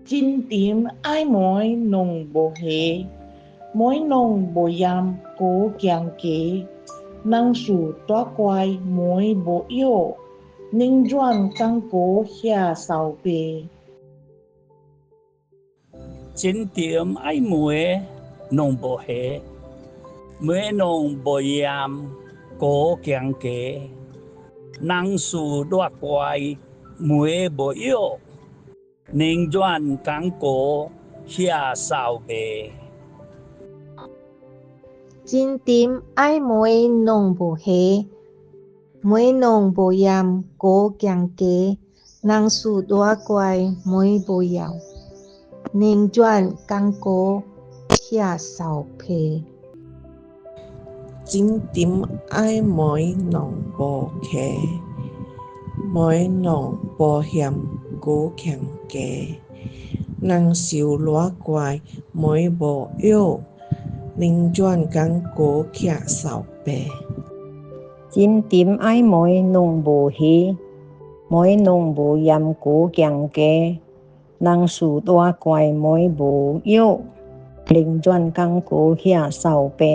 真甜愛糜濃無蝦，糜濃無鹽閣鹹加。人事大怪糜無藥，寧願講古遐掃白。真甜愛糜濃無蝦，糜濃無鹽閣鹹加。人事大怪糜無藥，寧願講古遐掃白。真甜愛糜濃無蝦，糜濃無鹽閣鹹加。人事大怪糜無藥，寧願講古遐掃白。真甜愛糜濃無蝦，糜濃無鹽閣鹹加。人事大怪糜無藥，寧願講古遐掃白。真甜愛糜濃無蝦，糜濃無鹽閣鹹加。人事大怪糜無藥，寧願講古遐掃白。